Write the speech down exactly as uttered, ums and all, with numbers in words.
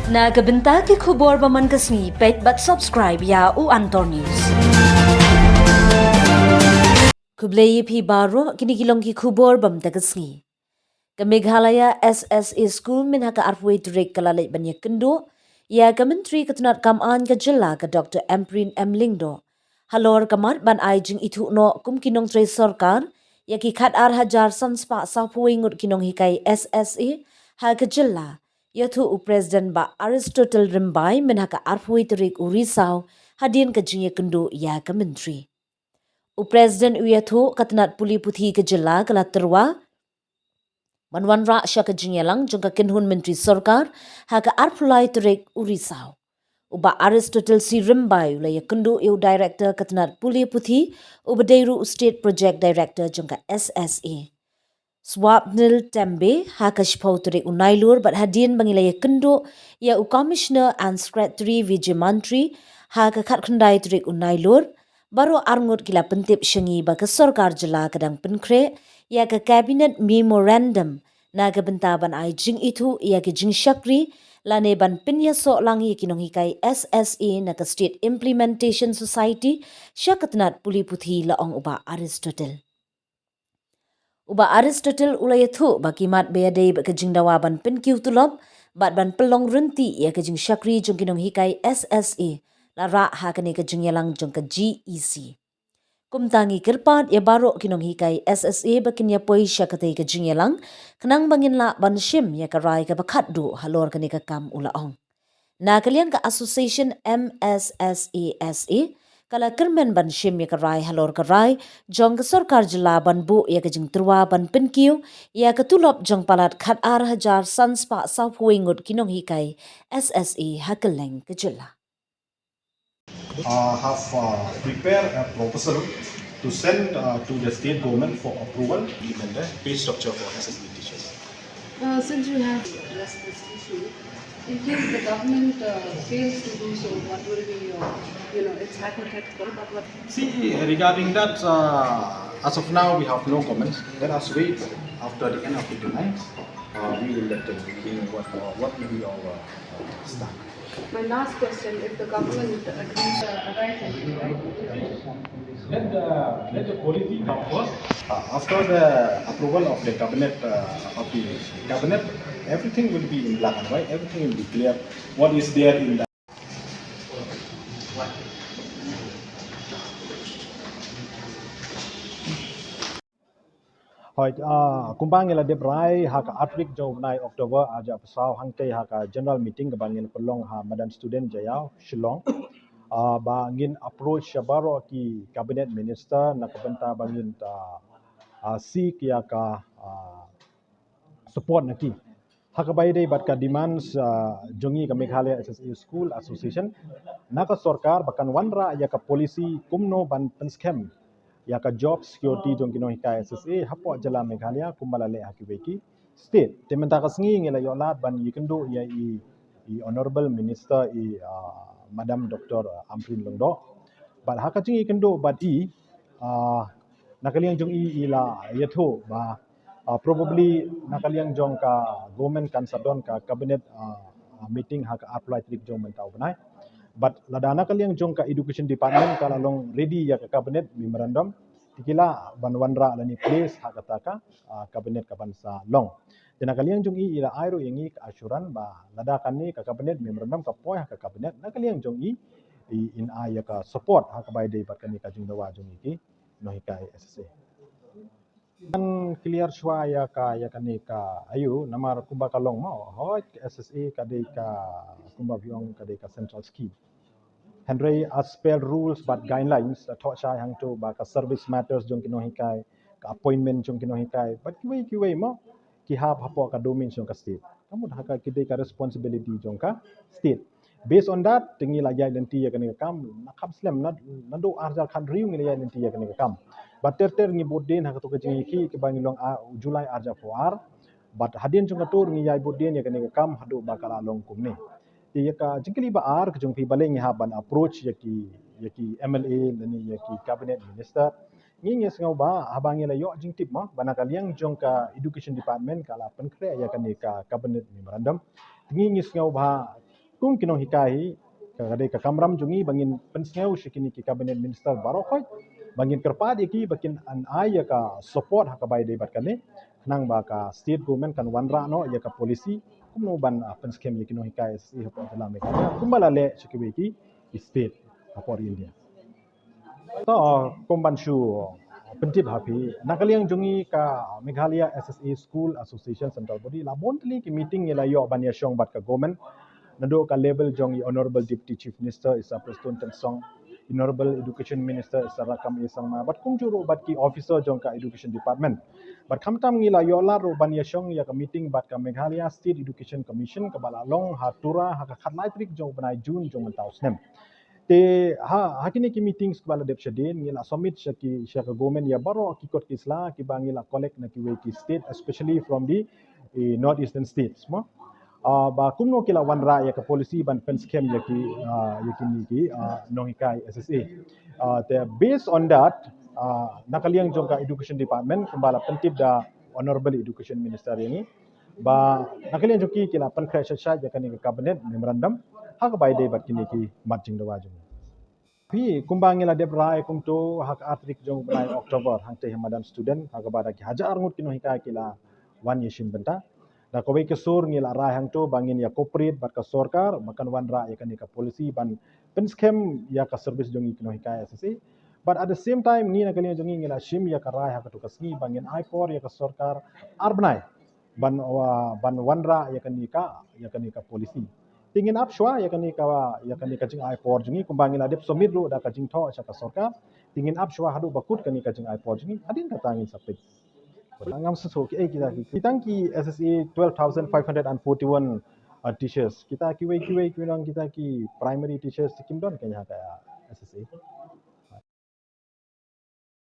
Na ka bynta ki khubor ba man ka sngi, peit bad subscribe ïa u Antor News. Khublei ïa phi baroh, kine ki long ki khubor ba mynta ka sngi. Ka Meghalaya S S A School mynha ka arphew tarik ka la leit ban ïakynduh ïa ka Myntri ka tnat kam aiñ ka jylla ka Doctor Ampareen M Lyngdoh halor ka mat ban ai jingithuh noh kum ki nongtrei sorkar ïa ki khatar hajar san spah sawphew ngut ki nonghikai S S A ha ka jylla, ïathuh u President Bah Aristotle Rymbai mynha ka arphew tarik u Risaw hadien ka jingïakynduh ïa ka Myntri. U President u ïathuh ka tnat pule puthi ka jylla ka la tyrwa ban wanrah sha ka jingïalang jong ka kynhun myntri sorkar ha ka arphew tarik u Risaw. U Bah Aristotle C Rymbai u la ïakynduh ïa u Director ka tnat pule puthi, u ba dei ruh u State Project Director jong ka S S A, Swapnil Tembe, ha ka shiphew tarik u Nailur, bad hadien ba ngi la ïakynduh ïa u Commissioner and Secretary Vijay Mantri ha ka khatkhyndai tarik u Nailur, baroh arngut ki la pyntip sha ngi ba ka sorkar jylla ka dang pynkhreh ïa ka Cabinet Memorandum na ka bynta ban ai jingithuh ïa ki jingshakri lane ban pynïasoh lang ïa ki nonghikai S S A na ka State Implementation Society sha ka tnat pule puthi, la ong u Bah Aristotle. U Bah Aristotle u la ïathuh ba ki mat ba ïadei bad ka jingdawa ban pynkiew tulop bad ban pynlong rynti ïa ka jingshakri jong ki nonghikai S S A la rah ha kane ka jingïalang jong ka G E C. Kumta ngi kyrpad ïa baroh ki nonghikai S S A ba kin ïa poi sha katei ka jingïalang khnang ba ngin lah ban shim ïa ka rai kaba khatduh halor kane ka kam, u la ong. Na ka liang ka Association M S S A S A ka la kyrmen ban shim ïa ka rai halor ka rai jong ka sorkar jylla ban buh ïa ka jingtyrwa ban pynkiew ïa ka tulop jong palat khatar hajar san spah sawphew ngut ki nonghikai S S A ha kylleng ka jylla. Uh, have uh, prepared a proposal to send uh, to the state government for approval. Implement the pay structure for S S A teachers. Uh, since you have addressed this issue, in case the government uh, fails to do so, what will be your, you know, it's hypothetical, but what? See, regarding that, uh, as of now, we have no comments. Let us wait after the end of the denials. Uh, we will let them begin what, uh, what will be our uh, stand. My last question, if the government agrees, uh, arise and right? Let the, let the policy come first. Uh, after the approval of the cabinet, uh, of the cabinet, everything will be in black and white, everything will be clear. What is there in the Hoi, uh, kumba ngi la dep rai ha ka arphew tarik jong u bnai October arhajar arphew saw hangtei ha ka general meeting kaba ngin pynlong ha Madan Student Jaïaw, Shillong. Uh, ba ngin approach sha baroh ki cabinet minister na ka bynta ba ngin, uh, uh, seek ïa ka, uh, support na ki ha kaba ïadei bad ka demands, uh, jong ngi ka Meghalaya S S A School Association na ka sorkar ba kan wanrah ïa ka policy kumno ban pynskhem ïa ka job security jong ki nonghikai S S A hapoh jylla Meghalaya kumba la leh ha kiwei ki state. Te mynta ka sngi ngi la ïoh lad ban ïakynduh ïa i, i Honourable Minister, i, uh, Madam Doctor Ampareen Lyngdoh. Bad ha ka jingïakynduh bad i, uh, na ka liang jong i, i la ïathuh ba, uh, probably na ka liang jong ka government kan sa don ka cabinet, uh, uh, meeting ha ka arphew lai tarik jong mynta u bnai. Bad lada na ka liang jong ka education department ka la long ready ïa ka cabinet memorandum, te ki lah ban wanrah lane place ha kata ka, uh, cabinet ka ban sa long. Te na ka liang jong i, i la ai ruh ïa ngi ka assurance ba lada kane ka cabinet memorandum ka poi ha ka cabinet, na ka liang jong i, i, in ai ïa ka support ha kaba ïadei bad kane ka jingdawa jong ngi ki nonghikai S S A. Kan clear shuwa ïa ka, ïa kane ka, aiu, namar kumba ka long mo, hooid, S S A ka dei ka, kumba phi ong, ka dei ka central scheme. Hynrei as per rules bad guidelines, la thoh shai hangto ba ka service matters jong ki nonghikai, ka appointment jong ki nonghikai, bad kiwei kiwei mo, ki hap hapoh ka domain jong ka state. Ka mut ha ka, ki dei ka responsibility jong ka state. Based on that, te ngi la ïaid lynti ïa kane ka kam, na kham slem, na, naduh arhajar khathynriew ngi la ïaid lynti ïa kane ka kam. Bad ter ter ngi bud dien ha kato ka jingïakhih kaba ngi long, ah, July arhajar arphew ar. Bad hadien jong kato ruh ngi ïaid bud dien ïa kane ka kam haduh ba ka la long kumne. Te ïa ka jingkylli ba ar ka jong phi, balei ngi hap ban approach ïa ki, ïa ki M L A lane ïa ki cabinet minister. Ngi, ngi sngew ba haba ngi la ïoh jingtip mo ba na ka liang jong ka education department ka la pynkhreh ïa kane ka cabinet memorandum. Ngi, ngi sngew ba Kum ki nonghikai hi, ka dei ka kamram jong ngi ba ngin pynsngew sha kine ki cabinet minister baroh khoit, ba ngin kyrpad ïa ki ba kin ai ïa ka support ha kaba ïadei bad kane, khnang ba ka state government kan wanrah noh ïa ka policy kumno ban, ah, pynskhem ïa ki nonghikai S S A hapoh jylla Meghalaya kumba la leh sha kiwei ki state hapoh India. To, kum ban shu pyntip ha phi, na ka liang jong ngi ka Meghalaya S S A School Association Central Body, la bun tylli ki meeting ngi la ïoh ban ïashong bad ka government, naduh ka level jong i Honorable Deputy Chief Minister i Sir Prestone Tynsong, Honorable Education Minister i Sir Rakkam A Sangma, bad kumjuh ruh bad ki officer jong ka Education Department. Bad khamtam ngi la ïoh lad ruh ban ïashong ïa ka meeting bad ka Meghalaya State Education Commission kaba la long ha Tura ha ka khatlai tarik jong u bnai June jong mynta u snem. Te ha, ha kine ki meetings kiba la dep shadien ngi la submit sha ki, sha ka government ïa baroh ki kot ki sla kiba ngi la collect na kiwei ki state, especially from the, eh, North Eastern states mo. Ah, ba kumno ki la wanrah ïa ka policy ban pynskhem ïa ki, ah, ïa kine ki, ah, nonghikai S S A. Ah, te based on that, ah, na ka liang jong ka Education Department kumba la pyntip da Honorable Education Minister ïa ngi, ba na ka liang jong ki ki la pynkhreh shai shai ïa kane ka cabinet memorandum ha kaba ïadei bad kine ki mat jingdawa jong ngi. Phi, kumba ngi la dep rai kumto ha ka ar tarik jong u bnai October hangtei ha madan student ha kaba da ki hajar ngut ki nonghikai ki la wan ïashim bynta. Da kawei ka sur ngi la rai hangto ba ngin ïa cooperate bad ka sorkar ba kan wanrah ïa kane ka policy ban pynskhem ïa ka service jong ngi ki nonghikai S S A. But at the same time ngi na ka liang jong ngi ngi la shim ïa ka rai ha kato ka sngi ba ngin ai por ïa ka sorkar ar bnai ban, wa, ban wanrah ïa kane ka, ïa kane ka policy. Te ngin ap shuwa ïa kane ka, ïa kane ka jingai por jong ngi kumba ngi la dep submit ruh da ka jingthoh sha ka sorkar. Te ngin ap shuwa haduh ba kut kane ka jingai por jong ngi. Hadien kata ngin sa peit. Ngam sngewthuh ki, eh, kita ki, kita ki S S A twelve thousand five hundred and forty-one, uh, teachers. Kita kiwei kiwei kiwei nang kita ki primary teachers kim don kane ha ka S S A.